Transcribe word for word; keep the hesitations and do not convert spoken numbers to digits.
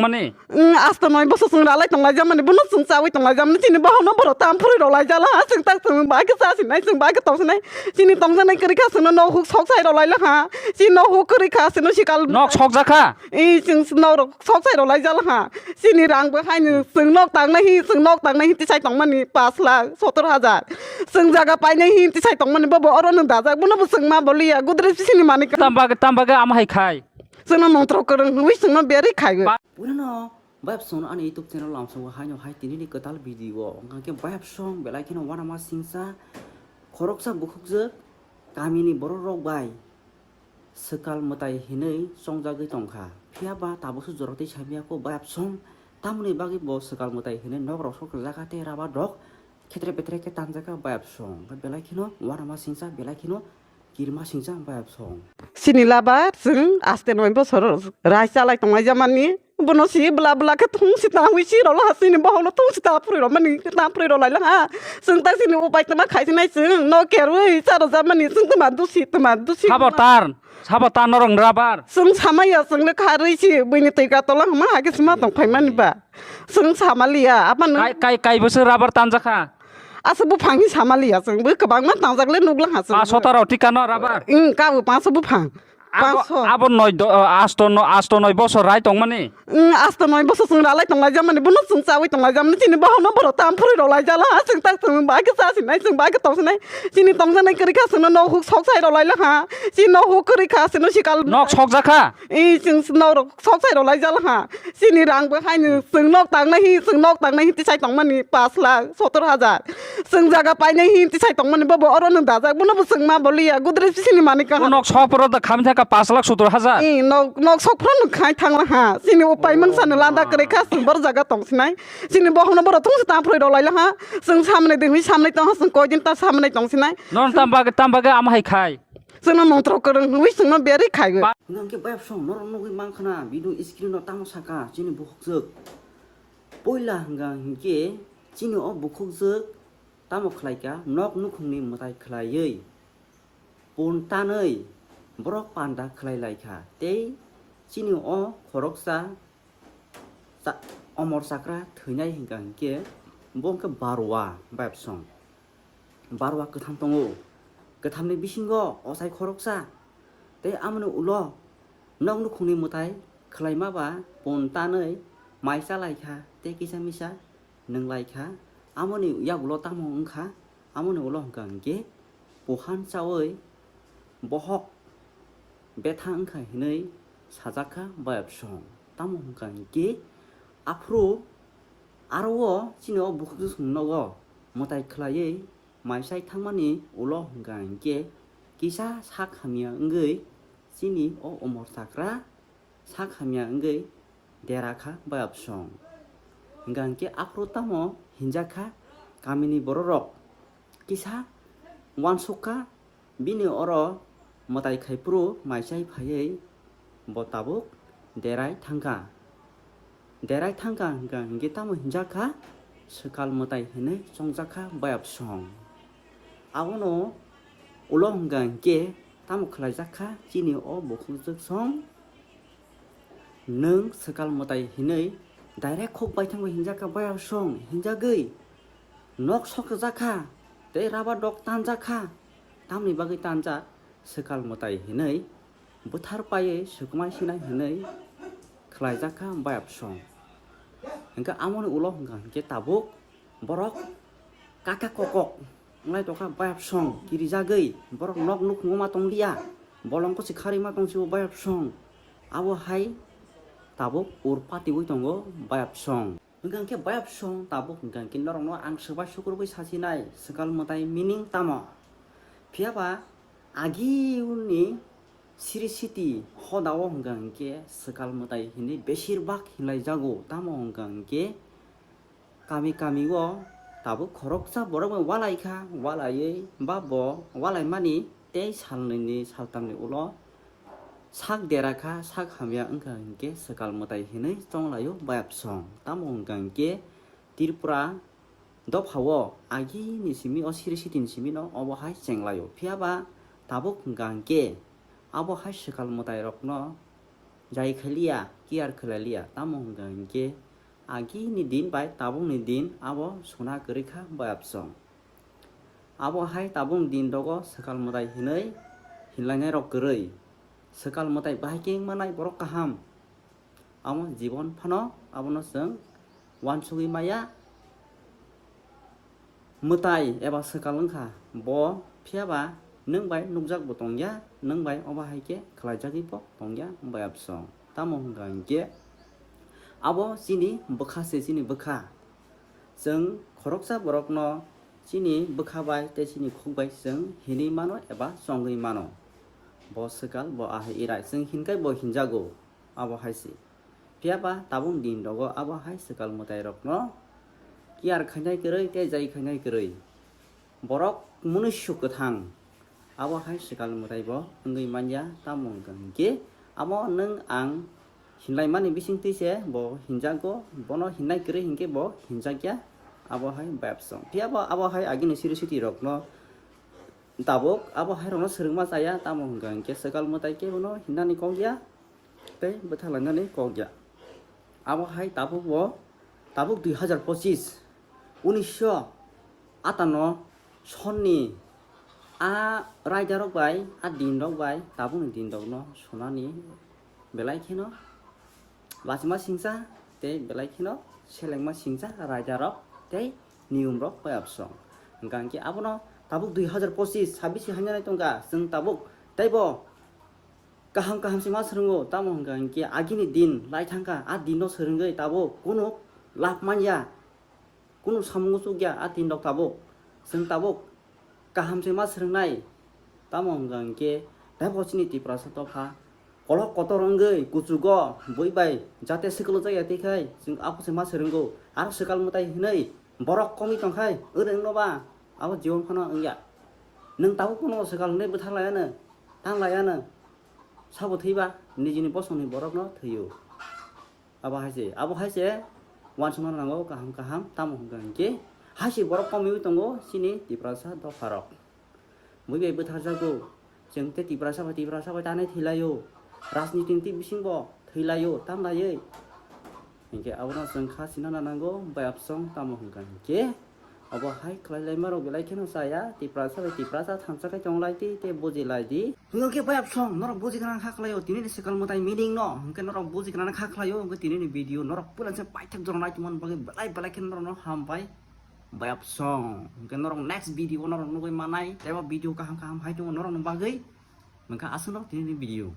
Mani? Wng, asto noi bosor chwng ralai tonglaijak mani, bono chwng chawi tonglaijak mani, chini bohokno borok tam phurwi rok laijak la, chwng tak chwng bai khe cha sinai, chwng bai khe tong sinai, chini tongjaknai kwrwi kha chwngno nok huk sok sai rok lai la ha, chini nok huk kwrwi kha chwngno sikal. Nok sokjak kha? I chwng nok rok sok sai rok laijak la ha, chini rang bo haino chwng nok tangnai hi, chwng nok tangnai hi tisai tongmani pash lakh sottor hajar, chwng jaga painai hi tisai tongmani bobo oro nwng dajak, bono bo chwng ma boliya, Godrej bisini manwi. Tam bagwi, tam bagwi ama hai khai? Chwngno mongtrok kwrwng hwnwi chwngno berwi khaiwi. Ba- Puilano bayapsongno ani YouTube channel lamsongo haino hai tinini kwtal video o. Hwnkha khe bayapsong belai kheno uanama singcha khoroksa bukhukjwk kamini borok rok bai swkal mwtai hinwi chongjagwi tongkha. Phiya ba tabukso jorotwi samya kho bayapsong tamoni bagwi bo swkal mwtai hinwi nok rok sok rwjak kha tei rubber rok khetre petre khe tanjak kha bayapsong. Belai kheno uanama singcha belai kheno kirima singcha bayapsong. Chini labar chwng aste noi bosor rai chalai tonglaijak mani. Bono si bla bla khe thung si tangwi si rw la ha, chini bohokno thung si ta phurwi rw mani, ta phurwi rw lai lang ha. Chwng ta chini upai tama khai sinai chwng no kerwi cha rw jak mani, chwng tama dusi, tama dusi. Sabo tan, sabo tan norok rubber. Chwng samaya chwng le kharwi si buini twi ka tola hwnma hai khe sima tong phai mani ba. Chwng samaliya, abano. Kai, kai, kai bwswk rubber tanjak kha? Asa buphang hi samaliya chwng, bo kwbangma tangjak le nuklang ha chwng. Paso taro tikano rubber? Wng, kabo paso buphang. Abo, paso. Abo noi do-, asto no-, asto noi bosor rai tongmani? Wng, asto noi bosor chwng ralai tonglaijak mani, bono chwng chawi tonglaijak mani, chini bohokno borok tam phurwi rok laijak la, chwng tak chwng bai khe cha sinai, chwng bai khe tong sinai, chini tongjaknai kwrwi kha chwngno nok huk sok sai rok lai la ha, chini nok huk kwrwi kha chwngno sikal. Nok sokjak kha? I chwng nok rok sok sai rok laijak la ha. Chini rang bo haino chwng nok tangnai hi, chwng nok tangnai hi tisai tongmani pash lakh sottor hajar. Chwng jaga painai hi tisai tongmani bobo oro nwng dajak, bono bo chwng ma boliya, Godrej bisini manwi kaham. Nok sok phuru da khamwi thangkha pash lakh sottor hajar. I nok, nok sok phuru nwng khai thangla ha. Chini upai mungsa no lada kwrwi kha, chwng bor jaga tong sinai. Chini bohokno borok thung si ta phurwi rok lai la ha. Chwng samani dei hwnwi samani tong ha, chwng koi din ta samani tong sinai. Nono tam bagwi, tam bagwi ama hai khai? Chwngno mongtrok kwrwng hwnwi chwngno berwi khaiwi. Hwnkha hwnkhe bayapsong norok nugwi mankha na, video screen o tamo saka chini bukhukjwk. Poila hwnkha hwnkhe chini o bukhukjwk tamo khlaikha, nok nukhungni mwtai khlaiwi pun tanwi borok panda khlai laikha tei chini o khoroksa cha-, omor chakra thwinai hwnkha hwnkhe bo hwnkhe barwa bayapsong. Barwa kwtham tongo. Kwthamni bisingo ochai khoroksa tei amoni ulo nok nukhungni mwtai khlaima ba pun tanwi mai cha laikha tei kisa misa nwng laikha. Amoni yagulo tamo wngkha? Amoni ulo hwnkha hwnkhe puhan chawi bohok betha wngkha hinwi sajakha bayapsong. Tamo hwnkha hwnkhe aphuru aro o chini o bukhukjwk chwng nogo mwtai khlaiwi mai chai thangmani ulo hwnkha hwnkhe kisa sak hamya wngwi chini o omor chakra sak hamya wngwi dera kha bayapsong. Hwnkha hwnkhe aphuru tamo hinjak kha kamini bororok kisa uansuk kha. Bini oro mwtai khai phuru mai chai phaiwi bo tabuk derai thangkha. Derai thangkha hwnkha hwnkhe tamo hinjak kha, swkal mwtai hinwi chongjak kha bayapsong. Abono ulo hwnkha hwnkhe tamo khlaijak kha chini o bukhukjwk song. Nwng swkal mwtai hinwi direct khuk baithang bai hinjak kha bayapsong, hinjagwi nok sokjak kha tei rubber dok tanjak kha. Tamni bagwi tanjak swkal mwtai hinwi bwthar paiwi swkmai sinai hinwi khlaijak kha bayapsong. Hwnkhe amoni ulo hwnkha hwnkhe tabuk borok kaka kokok wnglai tongkha bayapsong kirijagwi, borok nok nukhungo ma tonglia, bolongkho se kharwi ma tongsibo bayapsong. Abo hai tabuk ur patiwi tongo bayapsong. Hwnkha hwnkhe bayapsong tabuk hwnkha hwnkhe norokno ang swbai sukrubui sasinai swkal mwtai meaning tamo? Phiyaba agiuni Sri City hodao hwnkha hwnkhe swkal mwtai hinwi besir bak hinlaijago. Tamo hwnkha hwnkhe kami kami o tabuk khoroksa borok bai walai kha, walaiwi ba bo walaimani tei salnwini saltamni ulo sak dera kha, sak hamya wngkha hwnkhe swkal mwtai hinwi chonglaio bayapsong. Tamo hwnkha hwnkhe Tripura dophao agini simi o Sri City ni simi no obo hai chenglaio. Phiyaba tabuk hwnkha hwnkhe abo hai swkal mwtai rokno jai khailiya, care khlai liya. Tamo hwnkha hinkhe agini din bai tabukni din abo sona kwrwi kha bayapsong. Abo hai tabukni din rogo swkal mwtai hinwi hinlainai rok kwrwi. Swkal mwtai bahai khe wngmanai borok kaham. Amo jibon phano abono chwng uansugwi maya. Mwtai eba swkal wngkha bo, phiyaba nwng bai nukjakbo tongya, nwng bai obo hai khe khlaijagwibo tongya, bayapsong. Tamo hwnkha hinkhe abo chini bwkha se, chini bwkha. Chwng khoroksa borokno chini bwkha bai tei chini khuk bai chwng hinwi mano eba chongwi mano. Bo swkal, bo ahai irai, chwng hinkhai bo hinjago, abo hai se. Phiyaba tabuk din rogo abo hai swkal mwtai rokno care khainai kwrwi tei jai khainai kwrwi. Borok munusu kwthang, abo hai swkal mwtai bo wngwi manya, tamo hwnkha hinkhe abo nwng ang hinlaimani bisingtwi se bo hinjago, bono hinnai kwrwi hinkhe bo hinjakya, abo hai bayapsong. Phiyaba abo hai agini siri siti rokno tabuk abo hai rokno swrwngma chaya, tamo hwnkha hinkhe swkal mwtai khe bono hinnani kok ya tei bwtha lainani kok ya. Abo hai tabuk bo, tabuk dui hazar pochis, unisho atano sonni a raidarok bai, a dinrok bai, tabukni dinrokno sonani belai kheno lachima singcha tei belai kheno selengma singcha raidarok tei niyomrok bayapsong. Hwnkha hinkhe abono tabuk dui hazar pochis, sabisi hainani tongkha, chwng tabuk teibo kaham kaham se ma swrwngo, tamo hwnkha hinkhe agini din lai thangkha, a dinno swrwngwi tabuk kunu lab manya, kunu samung chukya a dinrok tabuk. Chwng tabuk kaham se ma swrwngnai, tamo hwnkha hinkhe teibo chini Tiprasa dopha kolok kotor wngwi kuchugo bui bai jate swklujakya twikhai chwng abo se ma swrwngo. Aro swkal mwtai hinwi borok komwi tongkhai, oro wngno ba abo jibon phano wngya. Nwng tabuk phano swkal hinwi bwtharlaiano, tanglaiyano, sabo thwiba nijini bosongni borokno thwio. Abo hai se, abo hai se uansukna nango kaham kaham, tamo hwnkha hinkhe hai se borok komwi tongo chini Tiprasa dopharok. Bui bai bwtharjago, chwng tei Tiprasa bai Tiprasa bai tanai thwilaio, rajniti ni bisingbo thwilaio, tamlaiwi. Hinkhe abono chwng kha sinana nango, bayapsong, tamo hwnkha hinkhe abo hai khlai laima rok belai kheno chaya, Tiprasa bai Tiprasa thansa khai tong lai di tei buji lai di. Hwnkhe bayapsong, norok buji gana kha khlaio, tini ni swkal mwtai meaning no, hwnkhe norok buji gana kha khlaio, hwnkhe tini ni video norok puila se paithak jora nai tongmani bagwi belai belai kheno norok no hambai. Bayapsong, hwnkhe norok next video norok nugwi manai, teibo video kaham kaham hai tongo norok ni bagwi, hwnkhe aswk no tini ni video.